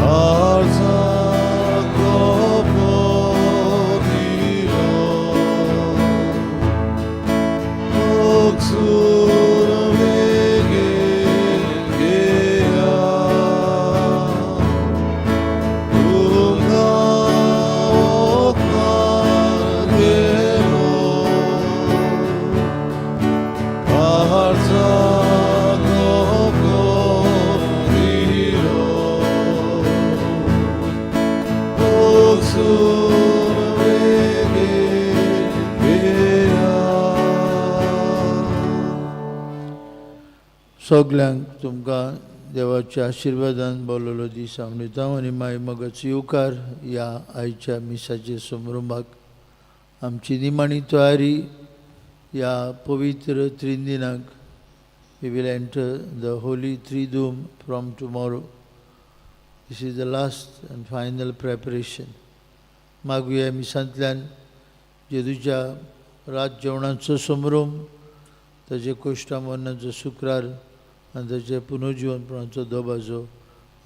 काळजाक कोपो दिलो भोगसून वेगेन घेया तुमकां उपकार गेलो काळजाक कोपो दिलो भोगसून वेगेन घेया. सगल्यांक तुमकां देवाच्या आशिर्वादान बोलवलो दीस हांव दिता आनी मागीर मगच येवकार ह्या आयच्या मिसाचे समारंभाक. आमची निमाणी तयारी ह्या पवित्र त्रिदिनाक. We will enter the Holy Triduum from tomorrow. This is the last and final preparation. मागुया मिसांतल्यान जेजूच्या रात जेवणाचो समारंभ, ताजे कोश्टा मरणाचो शुक्रार आनी ताचे पुनर्जिवनपणाचो दबाजो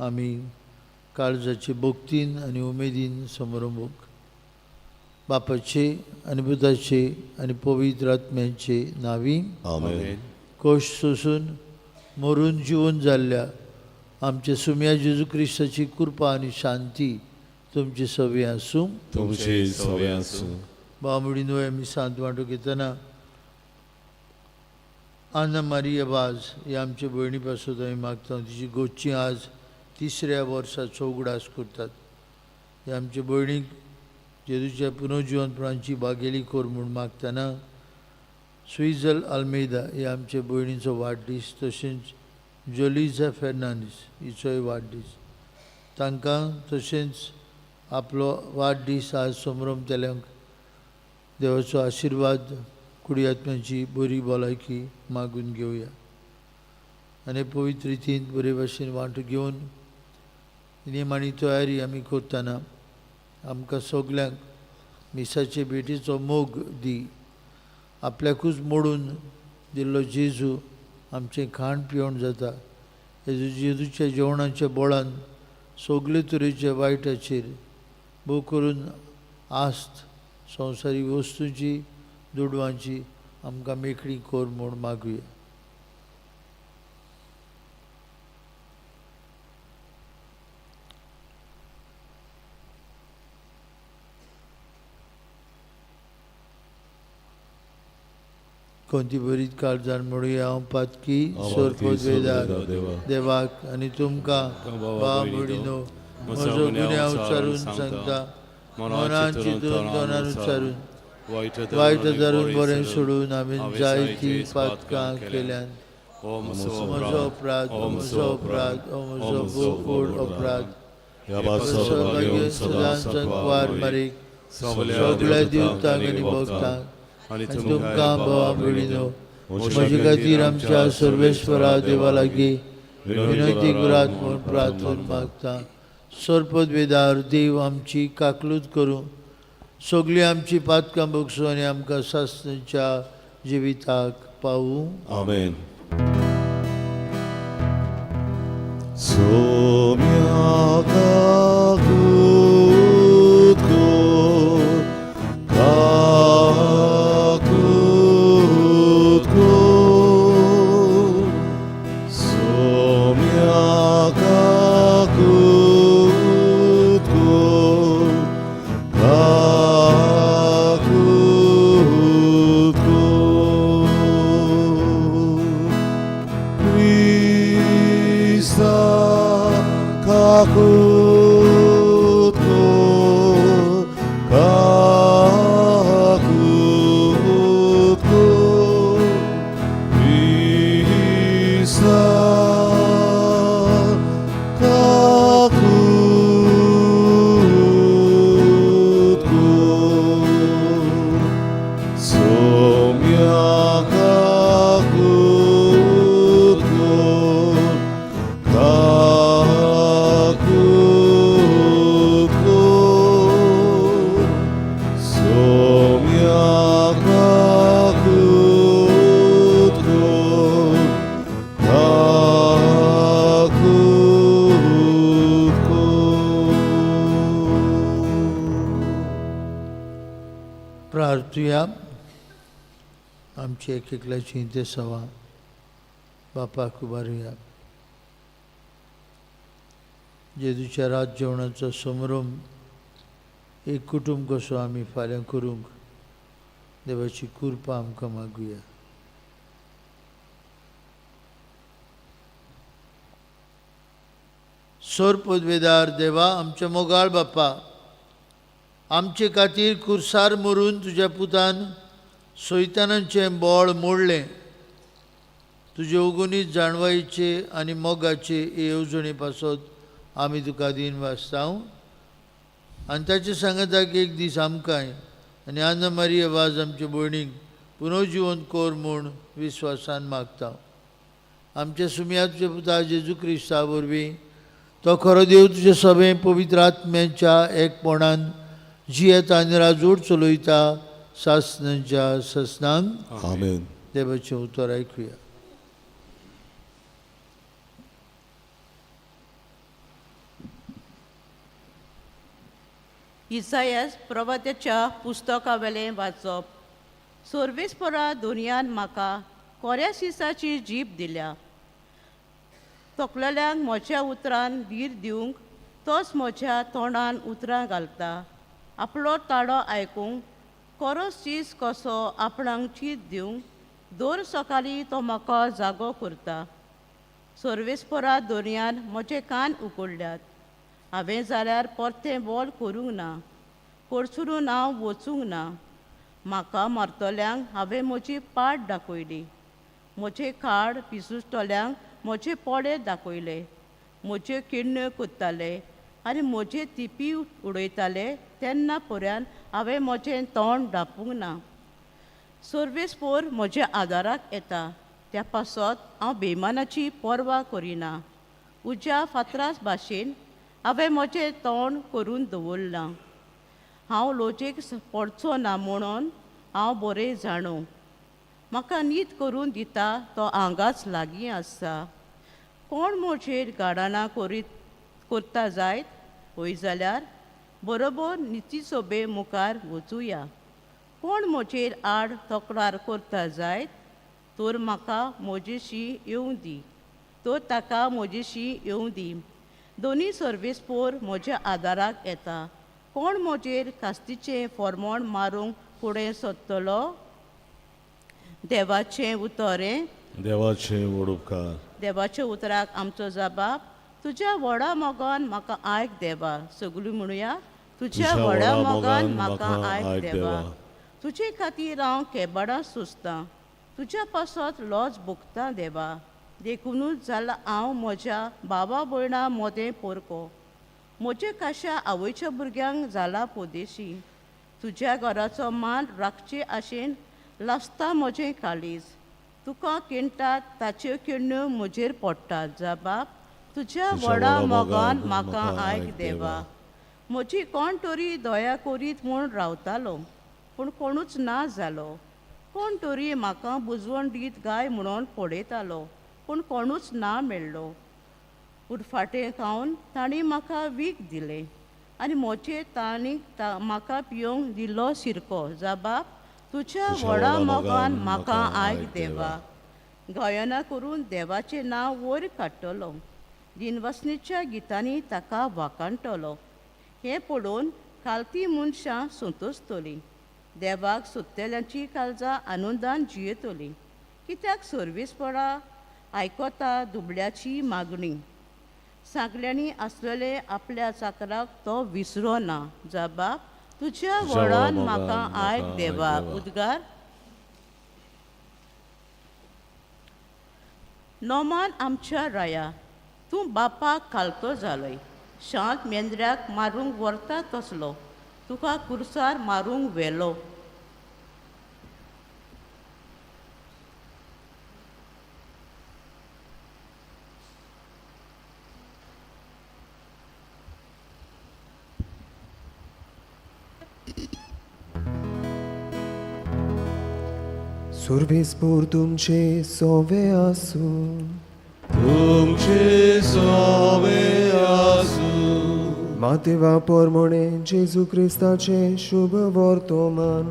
आमी काळजाचे भक्तीन आनी उमेदीन समारंभूक. बापाचे आनी पुताचे आनी पवित्र आत्म्याचे नांवी. आमेन. कोश सोसून मरून जिवन जाल्ल्या आमच्या सुम्या जेजू क्रिस्ताची कृपा आनी शांती तुमची सवी आसूं. तुमची सवे आसूं. बामडीनो आमी सांत वांटो घेतना आना मारिया वाज ही आमचे भयणी पासत आमी मागता. तिची गोच्ची आज तिसऱ्या वर्साचो उगडास करतात. हे आमचे भयणीक जेजूच्या पुनर्जिवनपणाची बागेली कर म्हूण मागतना स्विजल आल्मेदा हे आमचे भयणीचो वाडदीस, तशेंच जोलिजा फेर्नांडीस हिचोय वाडदीस. तांकां तशेंच आपलो वाडदीस आज समरंभतल्यांक देवाचो आशिर्वाद, कुडी आत्म्याची बरी भलायकी मागून घेवया आनी पवित्र रितीन बरे भाशेन वांटो घेवन निमाणी तयारी आमी करतना आमकां सगल्यांक मिसाचे भेटीचो मोग दी. आपल्याकूच मोडून दिल्लो जेजू आमचें खाण पिवण जाता. जेजूच्या जेवणाच्या बोळान सगळे तरेच्या वायटाचेर, भोव करून आस्त संवसारीक वस्तूंची, दुडवांची आमकां मेकळी कर म्हूण मागुया. कोणती बरीच काळजान म्हणुया, हांव पातकी सोरपोत वेदार देवाक आनी तुमकां भाव भयणीनो म्हजो गुन्यांव उच्चारून सांगता. मनान चिंतून, तोंडान उच्चारून, वायट धरून बरें सोडून हांवें जायतीं पातकां केल्यान. म्हजो अपराध, म्हजो अपराध, म्हजो भोव अपराध. सौभाग्य सदांच कुवार मारीक, सगळ्या देवतांक आनी भक्तांक आनी तुमकां भावा भयणीनो म्हजे खातीर आमच्या सर्वेश्वरा देवा लागीं विनंती करात म्हूण प्रार्थना मागता. सरपद वेदार देव आमची काकलूत करूं, सगळीं आमची पातकां भोगसूं आनी आमकां सासणाच्या जिविताक पावूं. आमेन. सोम्या काकूत कर, काकूत कर, सोम्या काकूत कर, काकूत कर. क्रिस्ता काकूत कर, काकूत कर, क्रिस्ता काकूत कर, सोम्या काकूत कर, काकूत. प्रार्थुया. आमची एक एकल्याची इंतेसांवां बापाक उबारुया. जेजूच्या रात जेवणाचो समारंभ एक कुटुंब कसो आमी फाल्यां करूंक देवाची कृपा आमकां मागुया. सोर पदवेदार देवा, आमच्या मोगाळ बापा, आमचे खातीर कुर्सार मरून तुज्या पुतान सैतानाचें बळ मोडलें. तुजे ओगुनीत जाणवायेचे आनी मोगाचे येवजणे पासत आमी तुका दीन वाचता आनी ताचे सांगाताक एक दीस आमकांय आनी आना मारिया वाज आमचे भयणीक पुनर्जिवन कर म्हूण विस्वासान मागता. आमच्या सुमया तुज्या पुता जेजू क्रिस्ता वरवीं तो खरो देव तुजे सभें पवित्र आत्म्याच्या एकपणान जियेता आनी राजवट चलयता सासनाच्या ससनांक. आमेन. देवाचें उतर आयकुया. इसायास प्रवात्याच्या पुस्तकावेलें वाचप. सर्वेस्परा दुनियान म्हाका कोऱ्या सिसाची जीप दिल्या. तकलेल्यांक म्हज्या उतरान धीर दिवंक तोच म्हज्या तोंडान उतरां घालता. आपलो ताळो आयकूंक कोरो सीस कसो आपणाक चीत दिवंक दर सकाळीं तो म्हाका जागो करता. सर्वेस्परा दोनयान म्हजे कान उगडल्यात. हांवें जाल्यार परतें बोल करूंक ना, कोरसुरून हांव वचूंक ना. म्हाका मारतल्यांक हांवें म्हजी पाट दाखयली, म्हजें खाड पिसुटल्यांक म्हजे पोडे दाखयले. म्हज्यो किण्ण्यो करताले आनी म्हजे तिपी उडयताले तेन्ना पर्यंत हांवें म्हजें तोंड धांपूंक ना. सर्वेस्पोर म्हज्या आदाराक येता, त्या पासत हांव बेमानाची पर्वा करिना. उज्या फातरास भाशेन हांवें म्हजें तोंड करून दवरलां. हांव लोजेक पडचो ना म्हणून हांव बरें जाणो. म्हाका न्हीद करून दिता तो हांगाच लागीं आसा. कोण म्हजेर गाडानां करीत करता जायत हय जाल्यार बरोबर निती सोबे मुखार वचुया. कोण म्हजेर आड तक्रार करता जायत तर म्हाका म्हजेशी येवं दी, तर ताका म्हजेशी येवं दी. दोनी सर्वेस्पोर म्हज्या आदाराक येता. कोण म्हजेर कास्तीचें फॉर्मोण मारूंक फुडें सोदतलो? देवाचें उतर हें. देवाचें व्हड उपकार. देवाच्या उतराक आमचो जबाब. तुज्या व्हडा मोगान म्हाका आयक देवा. सगळीं म्हणुया, तुज्या व्हडा मोगान म्हाका आयक देवा. तुजे खातीर हांव केबाडां सोंसतां, तुज्या पासत लॉज भोगतां देवा. देखुनूच जाला हांव म्हज्या बाबा भयणां मोदें पोरको. म्हजे काश्या आवयच्या भुरग्यांक जाला पोदेशी. तुज्या घराचो मान राखचे आशेन लासता म्हजें काळीज. तुका किणटात ताच्यो किण्ण्यो म्हजेर पडटात. जा बाब तुज्या व्हडा मोगान म्हाका आयक देवा. म्हजी कोण तरी दया करीत म्हूण रावतालो, पूण कोणूच ना जालो. कोण तरी म्हाका बुजवण दीत गाय म्हणून पळयतालो, पूण कोणूच ना मेळ्ळो. उरफाटें खावन तांणी म्हाका वीख दिलें आनी म्हजे तांणी म्हाका पियोंक दिल्लो सिरको. जा बाब तुज्या व्हडा मोगान म्हाका आयक देवा. गायनां करून देवाचें नांव वयर काडटलो, दिनवासनीच्या गितांनी ताका वाखाणटलो. हें पळोवन खालती मनशां संतोसतलीं, देवाक सोदतल्यांची काळजां आनंदान जियेतलीं. कित्याक सर्वेस्परा आयकता दुबळ्याची मागणी, सगल्यांनी आसलेले आपल्या चाकराक तो विसरो ना. जा बाब तुज्या व्हडान म्हाका आयक देवा. उद्गार. नोमान आमच्या राया, तूं बापाक खालतो जालोय. शांत मेंद्र्याक मारूंक व्हरता तसलो तुका कुर्सार मारूंक व्हेलो. सर्वेस्पोर तुमचे सोवे आसूं. तुमचे सोवे आसूं. मातेवा पोरमोणे जेजू क्रिस्ताचें शुभ वर्तमान.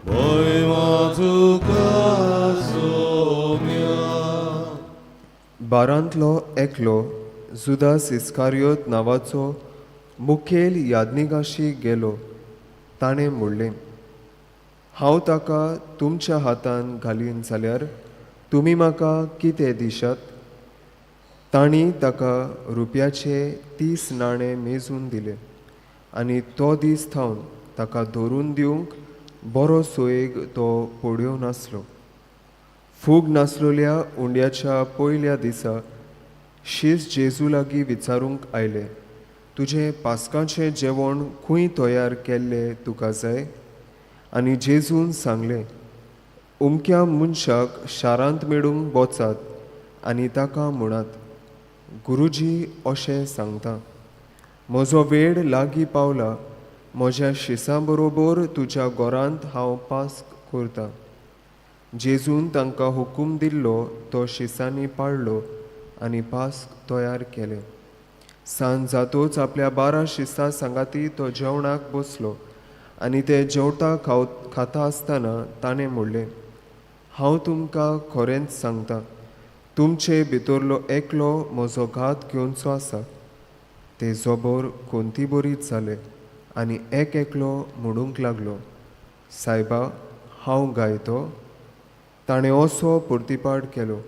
मोयमा तुका सोम्या. बारांतलो एकलो जुदास इस्कारियोत नांवाचो मुखेल याज्ञिकाशी गेलो. ताणें म्हणलें, हांव ताका तुमच्या हातान घालीन जाल्यार तुमी म्हाका कितें दिशात? तांणी ताका रुपयाचे 30 नाणे मेजून दिले आनी तो दीस थावन ताका धरून दिवंक बरो सोयेग तो पडयो नासलो. फूग नासलोल्या उंड्याच्या पयल्या दिसा शीस जेजू लागीं विचारूंक आयले, तुजें पास्काचें जेवण खंय तयार केल्लें तुका जाय? आनी जेजून सांगलें, उमक्या मनशाक शारांत मेळूंक वचात आनी ताका म्हणात, गुरुजी अशें सांगता, म्हजो वेळ लागीं पावला, म्हज्या शिसां बरोबर तुज्या घरांत हांव पास्क करतां. जेजून तांकां हुकूम दिल्लो तो शिसांनी पाळ्ळो आनी पास्क तयार केलें. सांज जातोच आपल्या 12 शिसां सांगाती तो जेवणाक बसलो आनी ते जेवता खाता आसतना ताणें म्हणलें, हांव तुमकां खरेंच सांगता, तुमचे भितरलो एकलो म्हजो घात घेवचो आसा. ते जबर कोंती बरीच जाले आनी एक एकलो म्हणूंक लागलो, सायबा, हांव गायतो? ताणें असो प्रतिपाट केलो,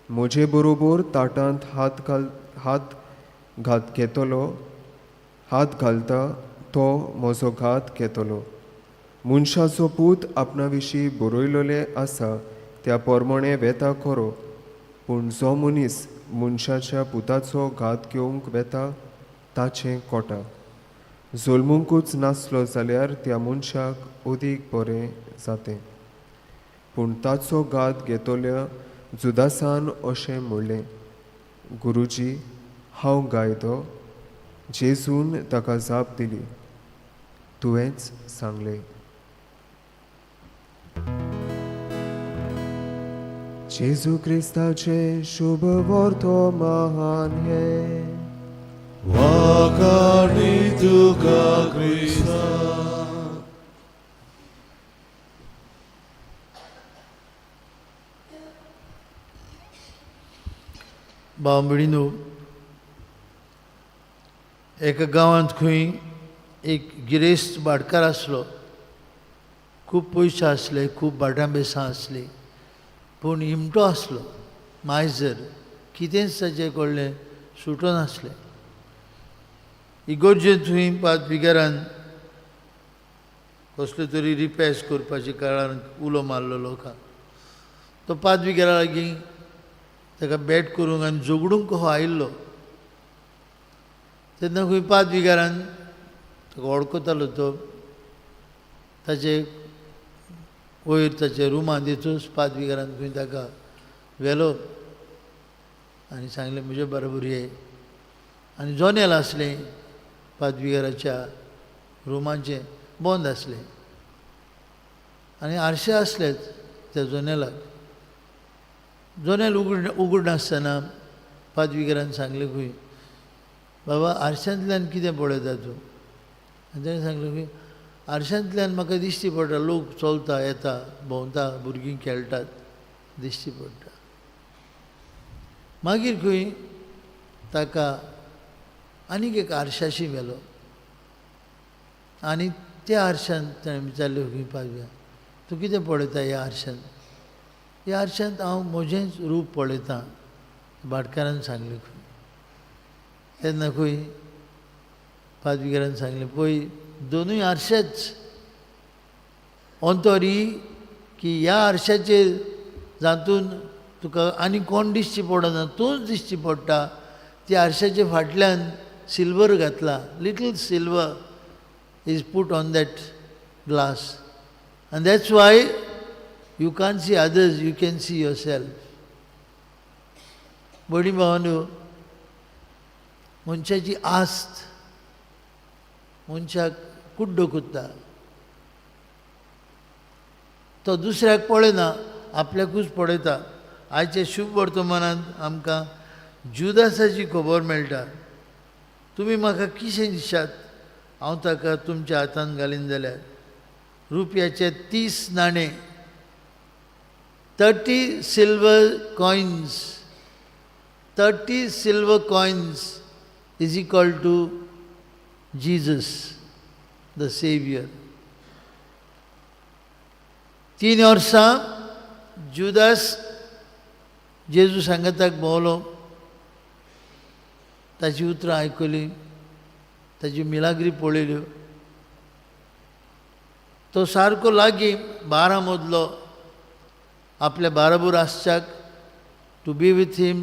म्हजे बरोबर ताटांत हात घेतलो, हात घालता तो म्हजो घात घेतलो. मनशाचो पूत आपणा विशीं बरयलेलें आसा त्या प्रमाणें वेता खरो, पूण जो मनीस मनशाच्या पुताचो घात घेवंक वेता ताचें कोटा. जल्मूंकूच नासलो जाल्यार त्या मनशाक अदीक बरें जातें. पूण ताचो घात घेतल्या जुदासान अशें म्हणलें, गुरुजी, हांव गायतो? जेजून ताका जाप दिली, तुवेंच सांगलें. जेजू क्रिस्ताचें शुभ वर्तमान हें. वाखाणी तुका क्रिस्ता. भाव भयणीनो, एका गांवांत खंय एक गिरेस्त भाटकार आसलो. खूब पयशे आसले, खूब भाटां बेसां आसलीं, पूण हिमटो आसलो, मायजर, कितेंच ताचे कडलें सुटनासलें. इगोर्जेंत थंय पादविगारान कसलो तरी रिपेस करपाचे काळान उलो मारलो लोकांक. तो पादविगारा लागीं ताका भेट करूंक आनी झगडूंक हो आयिल्लो. तेन्ना खंय पादविगारान ताका वळखतालो, तो ताचे वयर ताच्या रुमांत येतूच पादविगारान खंय ताका व्हेलो आनी सांगलें, म्हजे बरोबर ये. आनी जनेल आसलें पादविगाराच्या रुमाचें बंद आसलें आनी आरशे आसलेच त्या जनेलाक. जनेल उगडनासतना पादविगारान सांगलें खंय, बाबा आरशांतल्यान कितें पळयता तूं? आनी ताणें सांगलें खंय, आरशांतल्यान म्हाका दिश्टी पडटा, लोक चलता येता भोंवता, भुरगीं खेळटात, दिश्टी पडटा. मागीर खंय ताका आनीक एक आरशाशी व्हेलो आनी त्या आरशान ताणें विचारलें खंय, पादविगार, तूं कितें पळयता ह्या आरशान? ह्या आरशांत हांव म्हजेंच रूप पळयतां, भाटकारान सांगलें खंय. तेन्ना खंय पादविगारान सांगलें, पळय दोनूय आरशेच, अंतर ही की ह्या आरशाचेर जातून तुका आनी कोण दिश्टी पडना, तूंच दिश्टी पडटा. त्या आरशाचे फाटल्यान सिल्वर घातला, little silver is put on that glass and that's why you can't see others, you can see yourself. भयणी भावांनो, मनशाची आस्त मनशाक कुड्डो करता. तो दुसऱ्याक पळयना, आपल्याकूच पळयता. आयच्या शुभ वर्तमानांत आमकां जुदासाची खबर मेळटा. तुमी म्हाका किशें दिशात, हांव ताका तुमच्या हातान घालीन जाल्यार? रुपयाचे 30 नाणे, 30 silver coins, 30 silver coins is equal to Jesus the saviour. 3 वर्सां जुदास जेजू सांगाताक भोंवलो, ताची उतरां आयकलीं, ताची मिलाग्री पळयल्यो. तो सारको लागीं 12 मदलो आपल्या बाराबोर आसच्याक, to be with him,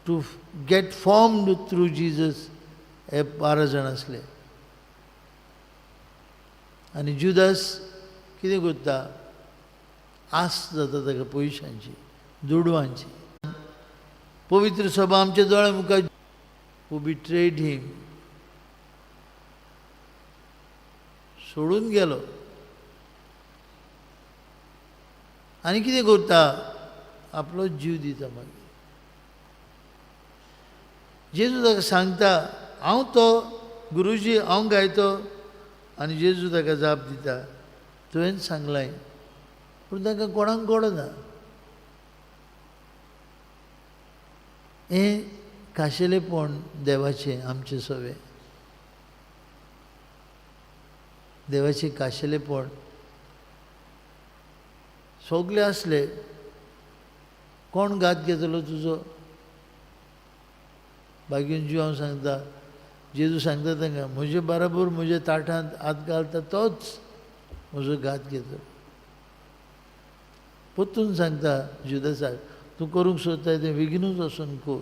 to get formed through Jesus, हे 12 जाण आसले. आनी जुदास कितें करता, आस जाता ताका पयशांची, दुडवांची. पवित्र सभा आमच्या दोळ्या मुखार, हू बिट्रेड हिम, सोडून गेलो. आनी कितें करता, आपलो जीव दिता. मागीर जेजू ताका सांगता, हांव तो गुरुजी, हांव गायतो. आनी जेजू ताका जाप दिता, तुवें सांगलां, पूण तांकां कोणाक कळना. हें खाशेलेपण देवाचें, आमचें सवें देवाचें खाशेलेपण. सगळे आसले, कोण घात घेतलो तुजो? बागीन जीव हांव सांगता, जेजू सांगता तांकां, म्हजे बराबर म्हज्या ताटांत हात घालता तोच म्हजो घात घेतलो. परतून सांगता जुदासाक, तूं करूंक सोदता तें बेगीनूच वचून कर.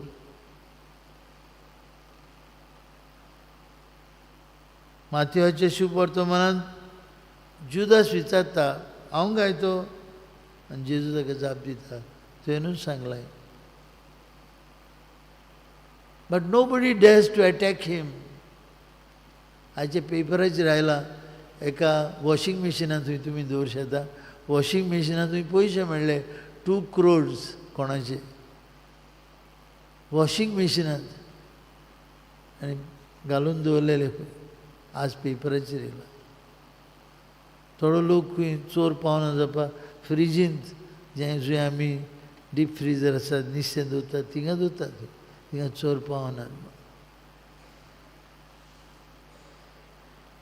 माथेवाच्या शुभवर्तमानांत जुदास विचारता, हांव गायतो? आनी जेजू ताका जाप दिता, तुवेंनूच सांगलां. But nobody dares to attack him. आयच्या पेपराचेर आयलां, एका वॉशींग मशिनांत थंय तुमी दवर शकता, वॉशींग मशिनांत थंय पयशे मेळ्ळे 2 crores कोणाचे, वॉशींग मशिनांत, आनी घालून दवरलेले खंय. आज पेपराचेर येयला. थोडो लोक खंय चोर पावना जावपा फ्रिजींत, जें जंय आमी डीप फ्रिजर आसा, निस्तें दवरतात, थिंगा दवरतात, थिंगा चोर पावनात.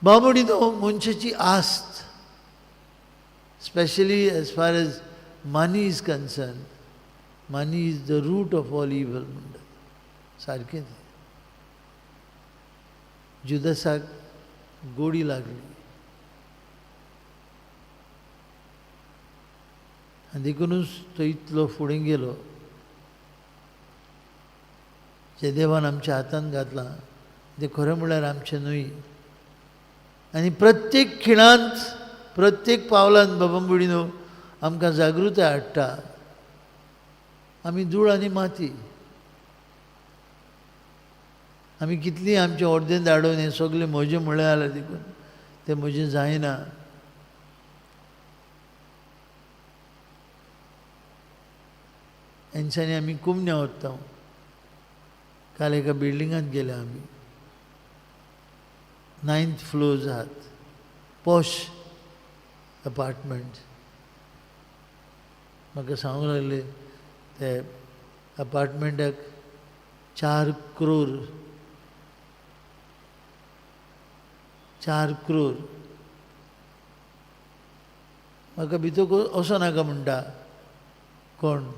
बाबडी तो मनशाची आस्त, specially as far as money is concern, money is the root of all evil म्हणटात. सारकें तें. जुदासाक गोडी लागली आनी देखुनूच तो इतलो फुडें गेलो. जें देवान आमच्या हातांत घातलां तें खरें म्हणल्यार आमचें न्हय. आनी प्रत्येक खिणांत, प्रत्येक पावलांत बाबा भयणीनो आमकां जागृताय हाडटा. आमी धूळ आनी माती, आमी कितलीं आमचें अर्दें धाडून हें सगळें म्हजें म्हळ्यार जाल्यार देखून तें म्हजें जायना. हेंच्यांनी आमी कुमण्या वता. काल एका बिल्डिंगांत गेले आमी, 9th floor आहात, पॉश अपार्टमेंट. म्हाका सांगूंक लागले ते अपार्टमेंटाक 4 crore, 4 crore. म्हाका भितर वचो नाका म्हणटा, कोण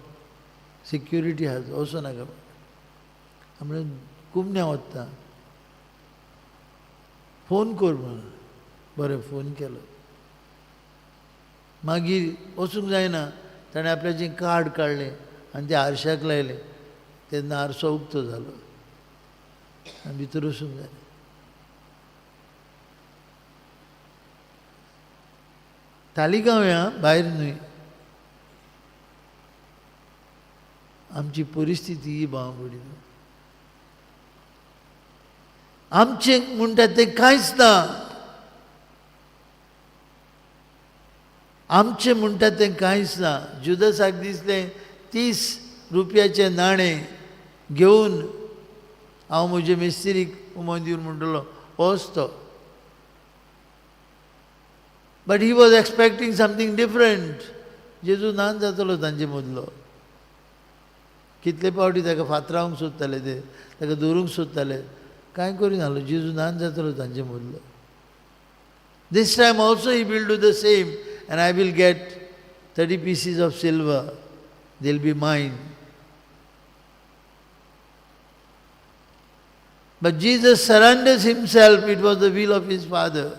सिक्युरिटी आहा, वचो नाका म्हणटा. म्हणून कुमण्या वता, फोन कर म्हणून. बरें, फोन केलो. मागीर वचूंक जायना, ताणें आपल्याचें कार्ड काडलें आनी तें आरशाक लायलें. तेन्ना आरसो उक्तो जालो आनी भितर वचूंक जायना. तालिगांव भायर न्हय. आमची परिस्थिती ही भाव भयणीनो, आमचें म्हणटा तें कांयच ना. आमचें म्हणटा तें कांयच ना. जुदासाक दिसलें 30 रुपयाचें नाणें घेवन हांव म्हजे मिस्त्रीक उमो दिवन म्हणटलो होच तो. But he was expecting something different. जेजू नान जातलो तांचे मदलो. कितले पावटी ताका फातरावंक सोदताले ते, ताका दवरूंक सोदताले, कांय करिनासलो. जेजू नान जातलो तांचे मदलो. This time also he will do the same and I will get 30 pieces of silver. They will be mine. But Jesus surrenders himself. It was the will of his Father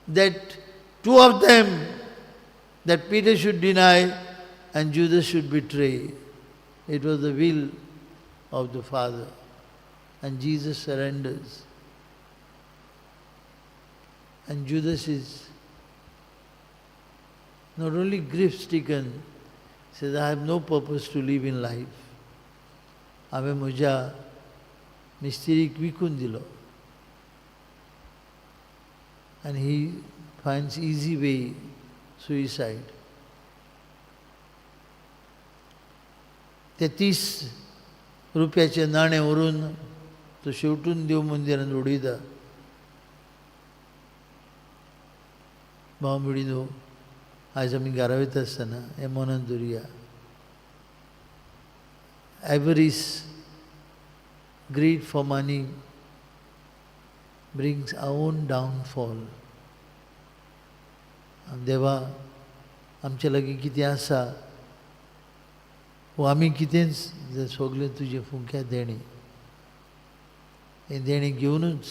that two of them, that Peter should deny and Judas should betray. It was the will of the Father. And Jesus surrenders. And Judas is not only grief-stricken, says, I have no purpose to live in life. हांवें म्हज्या मिस्त्रीक विकून दिलो. And he finds easy way, suicide. ते 30 रुपयाचें नाणें व्हरून तो शेवटून देव मंदिरान उडयता. भाव भयणीनो, आयज आमी घरा वयता आसतना हें मनान दवरुया. Avarice, greed for money brings our own downfall. देवा, आमचे लागीं कितें आसा वो आमी कितेंच सगळें तुजें फुंक्या देणें, हें देणें घेवनूच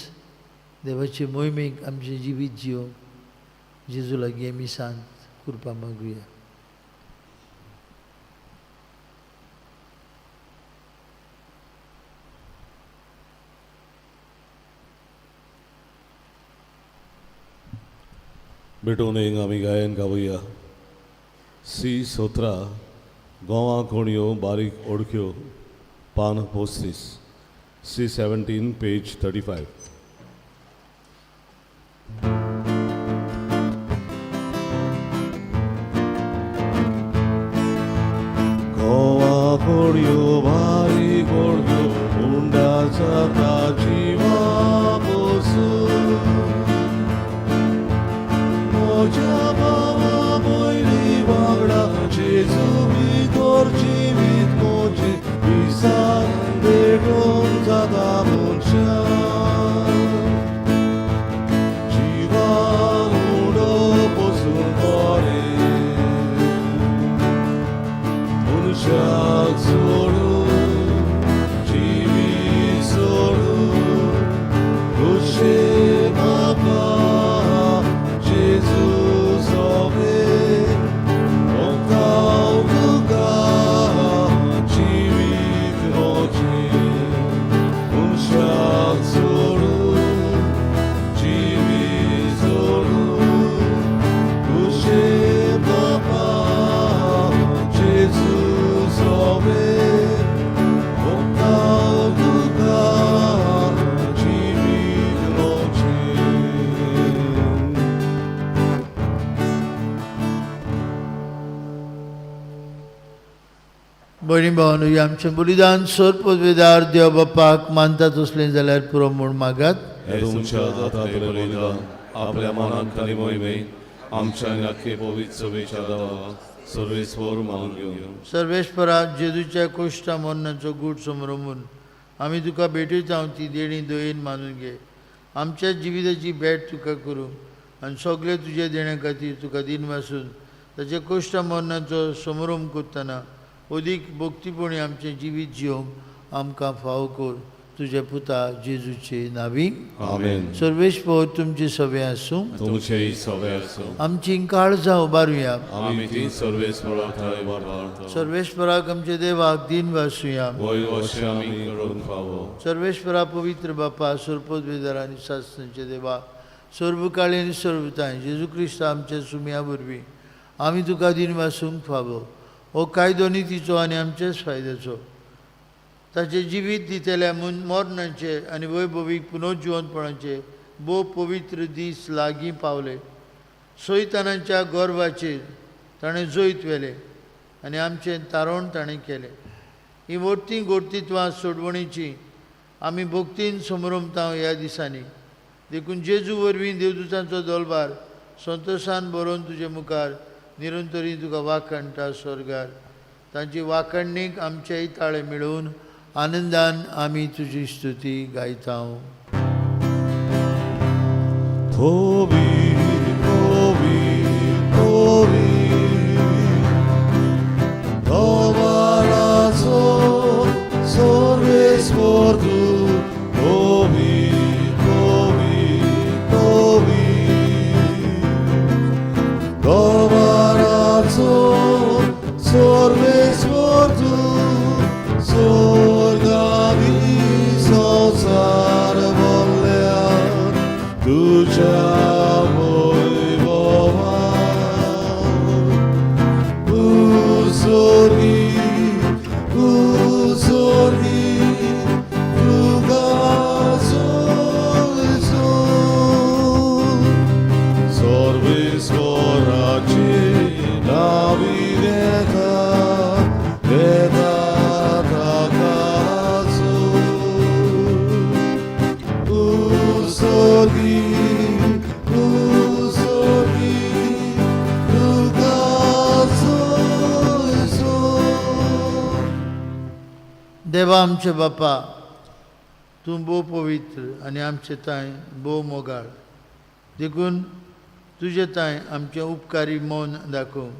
देवाचे मोहिमेक आमचें जिवीत जिवंक जेजू लागीं आमी सांत कृपा मागुया. भेटून आमी गायन गावया. सी 17 गोवा कोणयो बारीक ओडक्यो पान 35, सी 17 पेज 35. गोवा कोणयो बारीक ओडक्यो उंडा जाता जिवा पोसून. म्हज्या भावा भयणी वांगडा जेजू भितर जिवीत म्हजें विसार भेटून जाता मनशाक. जिवाक उडो पसून बरें मनशाक सोडून जिवीत सोडून खुशे म्हाका जेजू सोबे ओंपता तुका जिवीत म्हजें मनशाक सोडून जिवीत सोडून खुशे म्हाका जेजू सोबे ओंपता तुका जिवीत म्हजें. भयणी भावानू, आमचें बलिदान सोर पदवेदार देव बापाक मानता तसलें जाल्यार पुरो म्हूण मागात. हे तुमच्या हातांतलें बलिदान आपल्या मनांत आनी मोहिमेक आमच्या आनी आख्खे पवित्र सभेच्या देवा सर्वेस्वर मानून घेवन. सर्वेस्परा, जेजूच्या कोश्टा मरणाचो गूट समरमून आमी तुका भेटयता ती देणी दयेन मानून घे. आमच्या जिविताची भेट तुका करूं आनी सगळे तुजे देण्या खातीर तुका दिनवासून ताच्या कोश्टा मरणाचो समरोम करतना अदीक भक्तीपणी आमचें जिवीत जिवंक आमकां फावो कर. तुज्या पुता जेजूचे नावी. आमेन. सर्वेस्पर तुमचे सवे आसूं. तुमचेय सवे आसूं. आमची काळजां उबारुया. आमी ती सर्वेस्परा थंय वाडटा. सर्वेस्पराक आमच्या देवाक दिन वासुया. वय अशें आमी करूंक फावो. सर्वेस्परा पवित्र बापा, सर्पोद्वेदार आनी शासनाचे देवा, सर्वकाळी आनी सर्वताय जेजू क्रिस्त आमच्या सुमया वरवीं आमी तुका दिन वासूंक फावो. हो कायदो नितीचो आनी आमच्याच फायद्याचो. ताचें जिवीत दितल्या मरणाचे आनी वैभवीक पुनर्जिवंतपणाचे भोव पवित्र दीस लागीं पावले. सैतानाच्या गर्वाचेर ताणें जैत व्हेलें आनी आमचें तारण ताणें केलें. ही वरतीं गोर्तित्वां सोडवणीची आमी भक्तीन समरमता ह्या दिसांनी. देखून जेजू वरवीं देवदूतांचो दलबार संतोशान बरोवन तुजे मुखार निरंतरी तुका वाखाणटा स्वर्गार. तांची वाखाणणीक आमचेय ताळे मेळोवन आनंदान आमी तुजी स्तुती गायता. देवा आमचे बापा, तूं भोव पवित्र आनी आमचे तांय भोव मोगाळ, देखून तुजे तांय आमचें उपकारी मन दाखोवं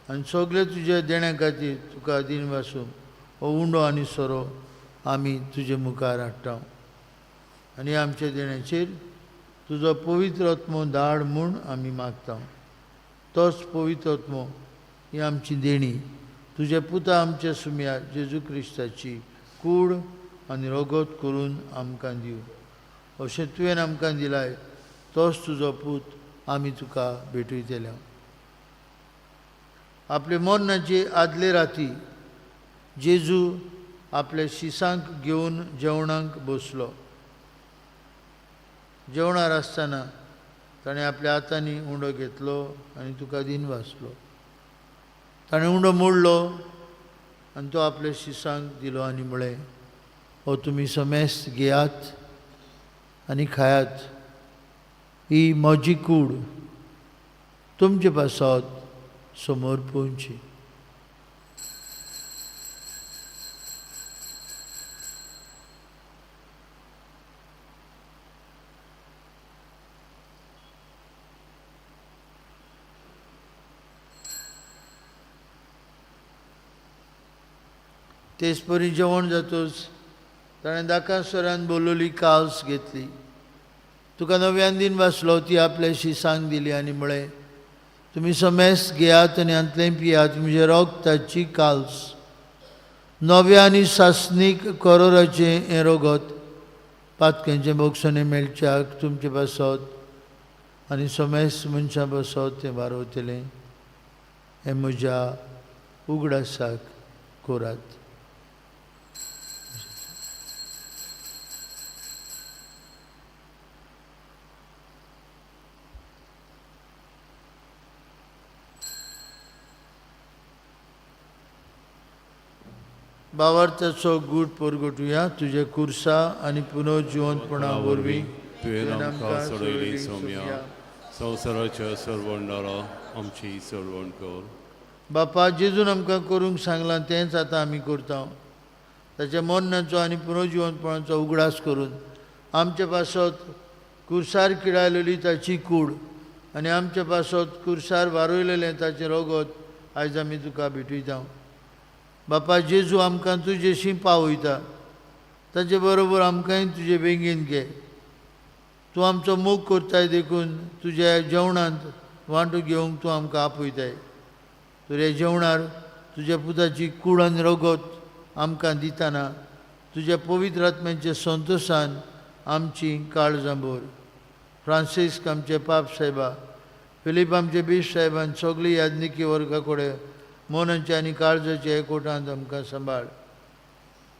आनी सगळे तुजे देण्या खातीर तुका दीन वासूं. हो उंडो आनी सोरो आमी तुजे मुखार हाडटा आनी आमच्या देण्याचेर तुजो पवित्र आत्मो धाड म्हूण आमी मागता. तोच पवित्र आत्मो ही आमची देणी तुजे पुता आमच्या सुम्या जेजू क्रिस्ताची कूड आनी रगत करून आमकां दिवं. अशें तुवें आमकां दिलाय तोच तुजो पूत आमी तुका भेटयतले. आपले मरणाचे आदले राती जेजू आपल्या शिसांक घेवन जेवणाक बसलो. जेवणार आसतना ताणें आपल्या हातांनी उंडो घेतलो आनी तुका दीन वाचलो. ताणें उंडो मोडलो आनी तो आपल्या शिसांक दिलो आनी म्हळें, हो तुमी समेस्त घेयात आनी खायात, ही म्हजी कूड तुमचे पासत समोर पोवची. तेच परी जेवण जातूच ताणें दाकासरान बोलवली काल्स घेतली, तुका नव्यान दीन वाचलो, ती आपल्या शिसांक दिली आनी म्हळें, तुमी समेस्त घेयात आनी हांतलें पियात, म्हजें रगताची काल्स, नव्या आनी सासणीक करोराचें हें रगत पातक्यांचें बोगसणें मेळच्याक तुमचे पासत आनी समेस्त मनशां पासत तें वारवतलें. हें म्हज्या उगडासाक कोरात. बावार्थाचो गूट परगटुया तुजे कुर्सा आनी पुनर्जिवंतपणा वरवीं तुवें आमकां सोडयली सोम्या, संवसाराच्या सरवंडारा आमची सरवण कर. बापा, जेजून आमकां करूंक सांगलां तेंच आतां आमी करता. ताच्या मरणाचो आनी पुनर्जिवंतपणाचो उगडास करून आमचे पासत कुर्सार किडायलेली ताची कूड आनी आमचे पासत कुर्सार वारयलेलें ताचें रगत आयज आमी तुका भेटयता. बापा, जेजू आमकां तुजेशी पावयता, ताचे बरोबर आमकांय तुजे बेगीन घे. तूं आमचो मोग करताय देखून तुज्या जेवणांत वांटो घेवंक तूं आमकां आपयताय. तर ह्या जेवणार तुज्या पुताची कूड आनी रगत आमकां दितना तुज्या पवित्र आत्म्याच्या संतोशान आमची काळजां भर. फ्रांसिस्क आमचे पाप साहेबा, फिलीप आमचे बीश साहेबान सगळी याज्ञिकी वर्गा कडेन मनाच्या आनी काळजाच्या एकवटांत आमकां सांबाळ.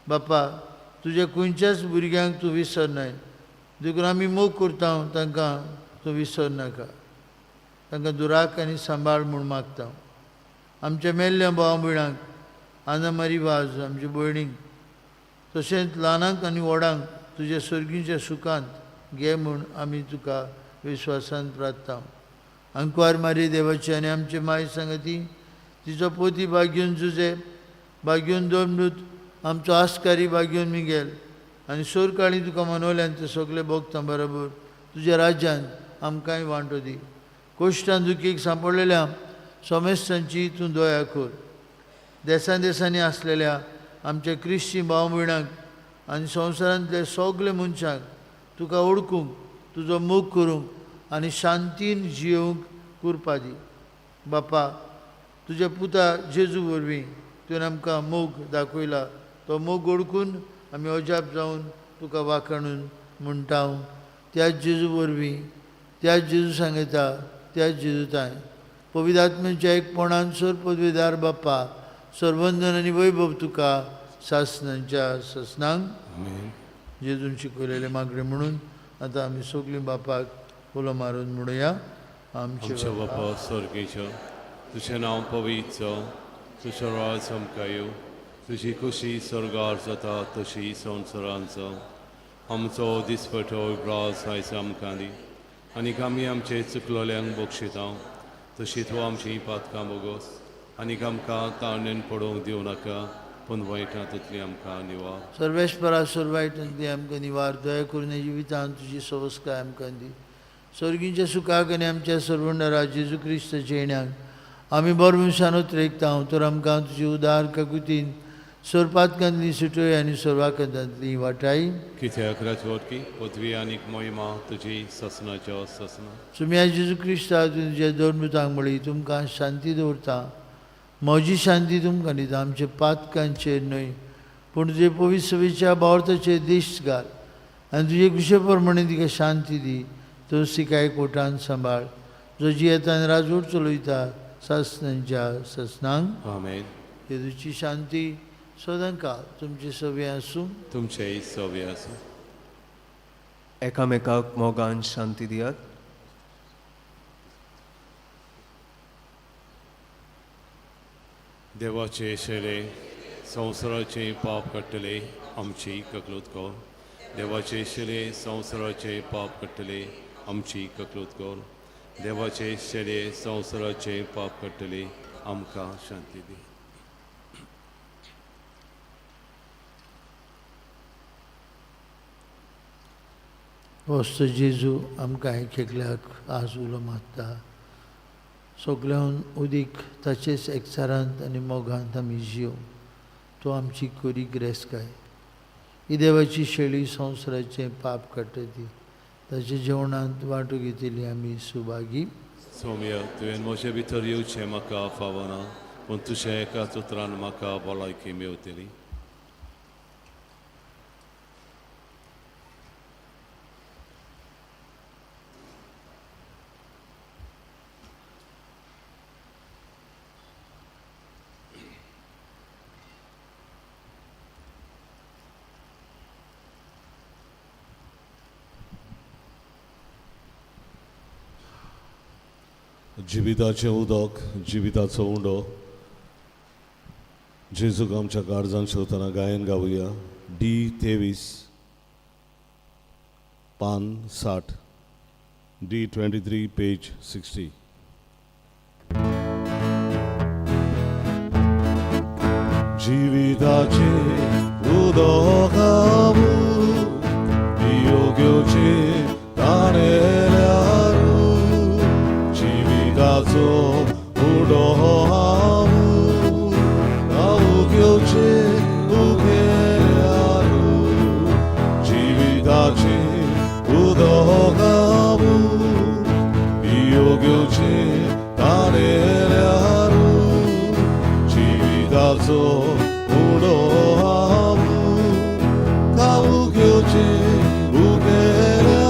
बापा, तुज्या खंयच्याच भुरग्यांक तूं विसरनाय, देखून आमी मोग करता तांकां तूं विसरनाका. तांकां दुराक आनी सांबाळ म्हूण मागता. आमच्या मेल्ल्या भाव भयणांक, आना मारी वाज आमच्या भयणींक, तशेंच ल्हानांक आनी व्हडांक तुज्या सर्गीच्या सुखांत घे म्हूण आमी तुका विश्वासान प्रार्थता. आंकवार मारी देवाची आनी आमचे माय सांगती तिचो पोती बागीवन जुजे बागीवन दोन आमचो आस्कारी बागीवन मिगेल आनी सोरकाळी तुका मनवल्यान ते सगळे भोगता बरोबर तुज्या राज्यान आमकांय वांटो दी. कोश्टान दुखीक सांपडलेल्या सोमेस्तांची तूं दया कर. देसान देसांनी आसलेल्या आमच्या क्रिस्ती भाव भयणांक आनी संवसारांतले सगळे मनशांक तुका ओळखूंक तुजो मोग करूंक आनी शांतीन जियोवंक कुरपा दी. बापा तुज्या पुता जेजू वरवीं तुवें आमकां मोग दाखयला तो मोग ओळखून आमी अजाप जावन तुका वाखाणून म्हणटा. त्याच जेजू वरवीं त्याच जेजू सांगता त्याच जेजू ताय पवित्र आत्म्याच्या एकपणान सर पदवीदार बाप्पा सर्वंदन आनी वैभव तुका सासनांच्या सासनांक. जेजून शिकवलेले मागणे म्हणून आतां आमी सगळीं बापाक उलो मारून म्हणुया. आमच्या बापा स्वर्गेच्या तुजें नांव पवित्र जावं, तुजें राज आमकां येवं, तुजी खुशी स्वर्गार जाता तशी संवसारांत जावं. आमचो दिसपटो ब्रास आयज आमकां दी आनीक आमी आमचे चुकलोल्यांक बक्षिता तशी तूं आमची पातकां बोगोस आनीक आमकां ताणेन पडोवंक दिवं नाका पूण वायटां तितली आमकां निवार. सर्वेस्परा सर्वायटांतली आमकां निवार. दया करून जिवितांत तुजी सवस्काय आमकां दी. स्वर्गींच्या सुखाक आनी आमच्या सर्वंडरा जेजू क्रिस्ताच्या येण्याक आमी बरो मनशान उतरेकता तर आमकां तुजी उदार काकुतीन सोरपातकांतली सुटय आनी सोरवाकांतली वाटाय. कित्याक राजवटकी पदवी आनीक मोहिमा तुजी ससनाच्या ससना. सुम्या जेजू क्रिस्ता तुज्या दोन मृतांक म्हळी तुमकां शांती दवरता म्हजी शांती तुमकां दिता. आमच्या पातकांचेर न्हय पूण तुजे पवित्र सभेच्या बावर्थाचेर देश घाल आनी तुजे कुशे प्रमाणे तिका शांती दी. तो तिका कोटान सांबाळ जो जियेता आनी राजवट चलयता सासनांच्या सासनांक. आमेन. जेजूची शांती सदांकाळ तुमचे सवे आसूं. तुमचेय सवे आसूं. एकामेकाक मोगान शांती दियात. देवाचे शेले संवसाराचे पाप काडटले आमची ककलूत कर. देवाचे शेले संवसाराचे पाप काडटले आमची ककलूत कर. देवाचे शेले संवसाराचे पाप काडटले आमकां शांती दी. वस्त जेजू आमकां एक एकल्याक आज उलो मारता. सगळ्यान उदीक ताचेच एकचारांत आनी मोगांत आमी जियो. तो आमची कोरी गिरेस्तकाय. ही देवाची शेळी संवसाराचें पाप काडटा ती ताच्या जेवणांत वांटो घेतली आमी सुभागी. सोम्या तुवें म्हजे भितर येवचें म्हाका फावना पूण तुज्या एकाच उतरान म्हाका भलायकी मेवतली. जिविताचें उदक जिविताचो उंडो जेजूक आमच्या काळजान शेवतना गायन गावया. डी 23 पान 60 डी 23 पेज 60. जिविताचें उदक योग्योचें ताणेल्यारू जिविताचो उडो हांव हांव घेवचें उगेल्यारू जिविताचें उदक हांव योग्योचें ताणेल्यारू जिविताचो उडो हांव खावू घेवचें उगेल्यारू.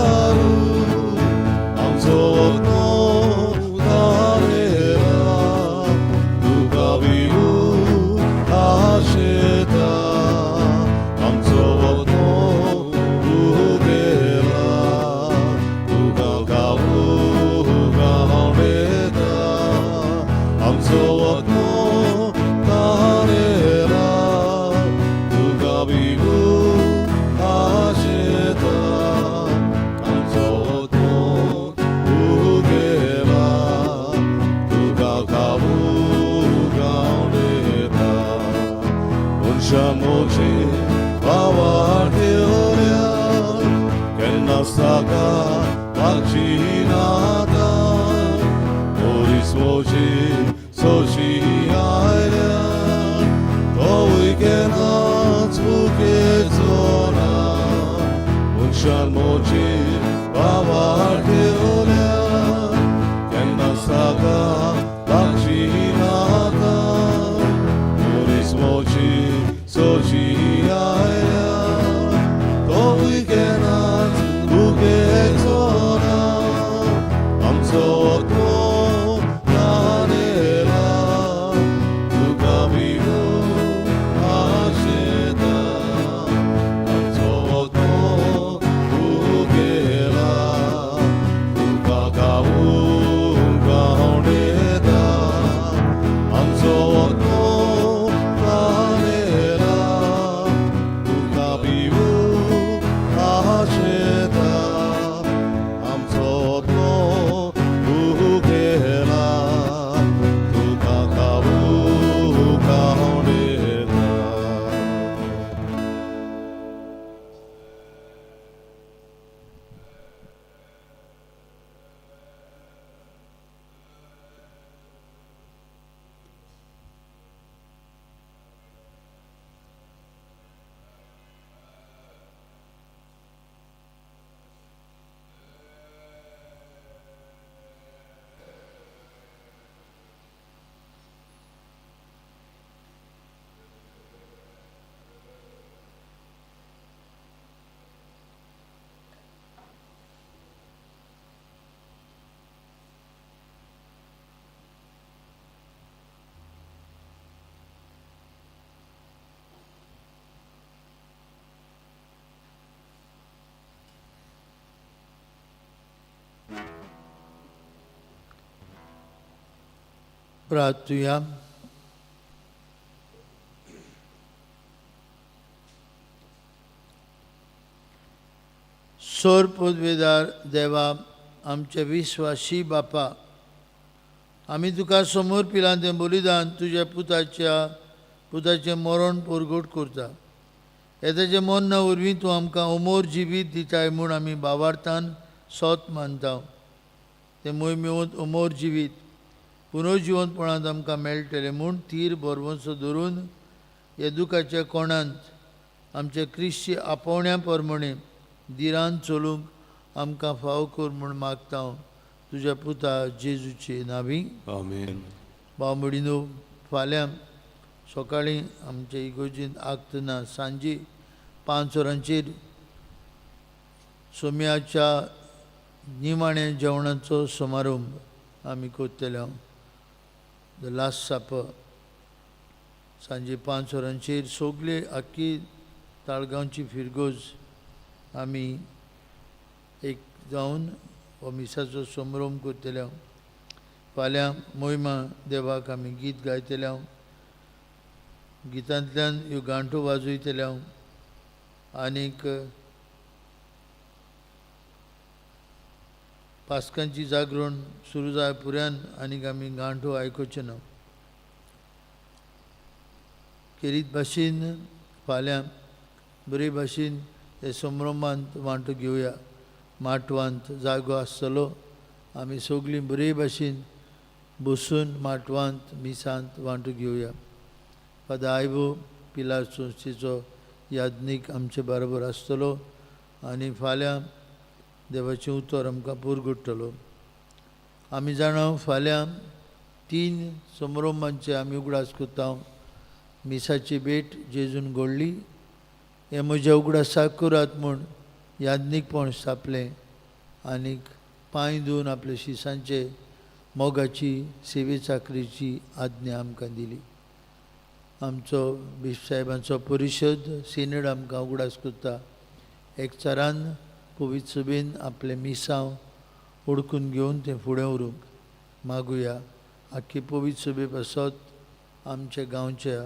ताका लागची नाका मनीस मोजी सोशी आयल्या तोवूय केन्नाच भुकेचो ना मनशान मोजी बाबार ठेवल्या केन्नाच ताका लागची नाका मनीस मोजी सोशी आयल्या तोवूय केन्नाच भुकेचो ना आमचो आत्मो तानेला तुका भिवूंक आशेता आमचो आत्मो भुकेला तुका गावूंक आवडटा आमचो आत्मो तानेला तुका भिवूंक आशेता आमचो आत्मो भुकेला तुका गावूंक आवडटा. प्रार्थुया. सोर पदवेदार देवा, आमचे विश्वासी बापा, आमी तुका समोर पिलां तें बलिदान तुज्या पुताचें मरण परगट करता. हे ताचें मरणा वरवीं तूं आमकां अमोर जिवीत दिताय म्हूण आमी बावार्थान सोत मानता. तें मोहिमेवंत अमोर जिवीत पुनर्जिवंतपणांत आमकां मेळटलें म्हूण तीर भरवंसो धरून ह्या दुखाच्या कोणांत आमच्या क्रिस्ती आपोवण्या प्रमाणे दिरान चलूंक आमकां फाव कर म्हूण मागता हांव तुज्या पुता जेजूचे नांवी. आमेन. बावमडिनो, फाल्यां सकाळीं आमचे इगोर्जींत आगतना सांजे 5 वरांचेर सोम्याच्या निमाण्या जेवणाचो समारंभ आमी करतले. The last सापर सांजे 5 वरांचेर सगळे आख्खी ताळगांवची फिरगोज आमी एक जावन हो मिसाचो समारंभ करतले. फाल्यां मोहिमा देवाक आमी गीत गायतले, गितांतल्यान ह्यो गांठो वाजयतले आनीक पास्कांची जागरण सुरू जाय पुऱ्यान आनीक आमी गांठो आयकुचे ना. केरीत भाशेन फाल्यां बरे भाशेन ते संभ्रमांत वांटो घेवया. माटवांत जागो आसतलो, आमी सगळीं बरे भाशेन बसून माटवांत मिसांत वांटो घेवया. फादर आयवो पिलार संस्थेचो याज्ञीक आमचे बरोबर आसतलो आनी फाल्यां देवाचें उतर आमकां पुरगुट्टलो. आमी जाणा फाल्यां 3 समारंभांचे आमी उगडास करता. मिसाची भेट जेजून घडली हें म्हज्या उगडासाक करात म्हूण याज्ञीकपण स्थापलें आनीक पांय धुवन आपल्या शिसांचे मोगाची सेवे चाकरीची आज्ञा आमकां दिली. आमचो बिश्प साहेबांचो परिशद सिनेड आमकां उगडास करता. एकचारान पवित्र सभेन आपलें मिसांव ओडकून घेवन तें फुडें व्हरूंक मागुया. आख्खी पवित्र सभे पासत आमच्या गांवच्या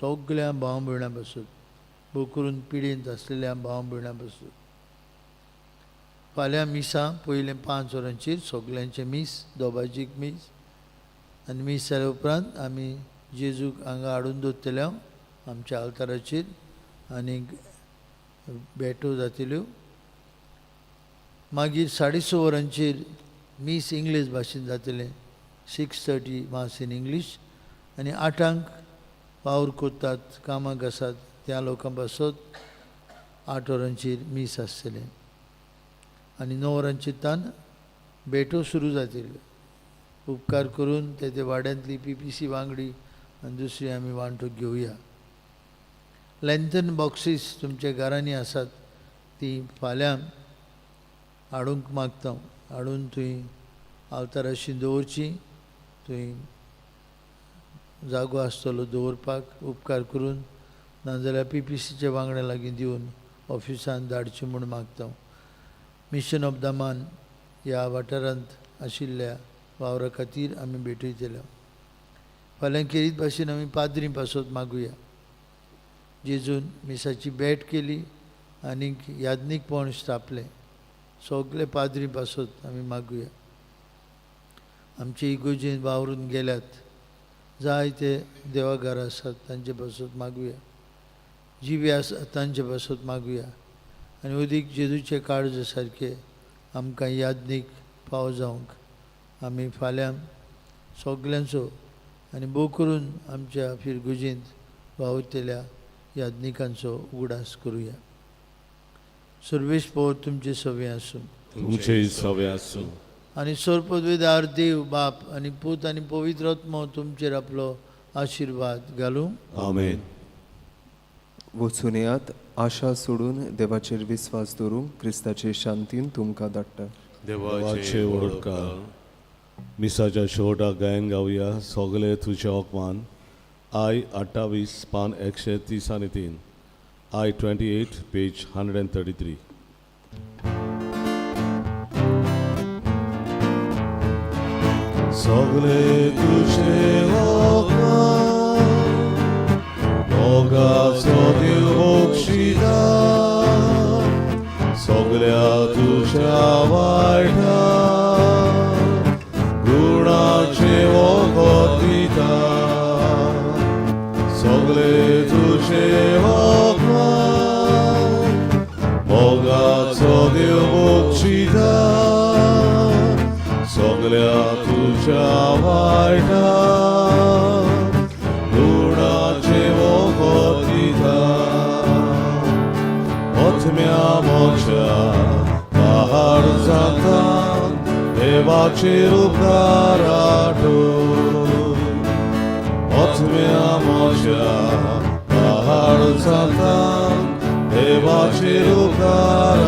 सगळ्या भाव भयणां पासत, भोव करून पिडेंत आसलेल्या भाव भयणां पासत. फाल्यां मिसां पयलें 5 वरांचेर सगल्यांचें मीस, दोबाजीक मीस आनी मीस जाल्या उपरांत आमी जेजूक हांगा हाडून दवरतले आमच्या आल्ताराचेर आनीक भेटो जातल्यो. मागीर 6:30 वरांचेर मीस इंग्लीश भाशेन जातलें, 6:30 मास इन इंग्लीश. आनी 8 वावर करतात, कामाक आसात त्या लोकां पासत 8 वरांचेर मीस आसतलें आनी 9 वरांचेर तान भेटो सुरू जातल्यो. उपकार करून ते ते वाड्यांतली PPC वांगडी आनी दुसरी आमी वांटूक घेवया. लॅन्थन बॉक्सीस तुमच्या घरांनी आसात ती फाल्यां हाडूंक मागता, हाडून तुवें आवताराशी दवरची, थंय जागो आसतलो दवरपाक. उपकार करून नाजाल्यार PPCच्या वांगड्या लागीं दिवन ऑफिसान धाडची म्हूण मागता. मिशन ऑफ दामान ह्या वाठारांत आशिल्ल्या वावरा खातीर आमी भेटयतले. फाल्यां खेरीत भाशेन आमी पाद्री पासत मागुया. जेजून मिसाची भेट केली आनीक याज्ञीकपण स्थापलें. सगळे पाद्री पासत आमी मागुया. आमचे इगोजेन वावरून गेल्यात जायते देवाघर आसात तांचे पासत मागुया. जिवे आसात तांचे पासत मागुया. आनी अदीक जेजूचे काळज सारके आमकां याज्ञीक फावो जावंक आमी फाल्यां सगल्यांचो आनी भोव करून आमच्या फिरगुजेंत वावुरतल्या याज्ञिकांचो उगडास करुया. सर्वेश पोर तुमचे सवे आसूं. तुमचे सवे आसूं. आनी सर्पद्वेदार देव बाप आनी पूत आनी पवित्र आत्मो तुमचेर आपलो आशिर्वाद घालूं. आमेन. वचून येयात, आशा सोडून देवाचेर विस्वास दवरूंक क्रिस्ताचे शांतीन तुमकां धाडटा. देवाचे व्हड उपकार. मिसाच्या शेवटाक गायन गावया सगळे तुजे अपमान. I 28 पान 133, I 28 page 133. सगळे तुझे अपमान मोगाचो देव बक्षिता, सगळ्या तुझ्या वायटा गुणाचे वखद दिता. सगळे तुझे अपमान मोगाचो देव बक्षिता, सगळ्या तुझ्या वायटा गुणाचे वखद दिता. आत्म्या म्हज्या पहाड जाता देवाचेर उपकार आठय. आत्म्या म्हज्या पहाड जाता देवाचेर उपकार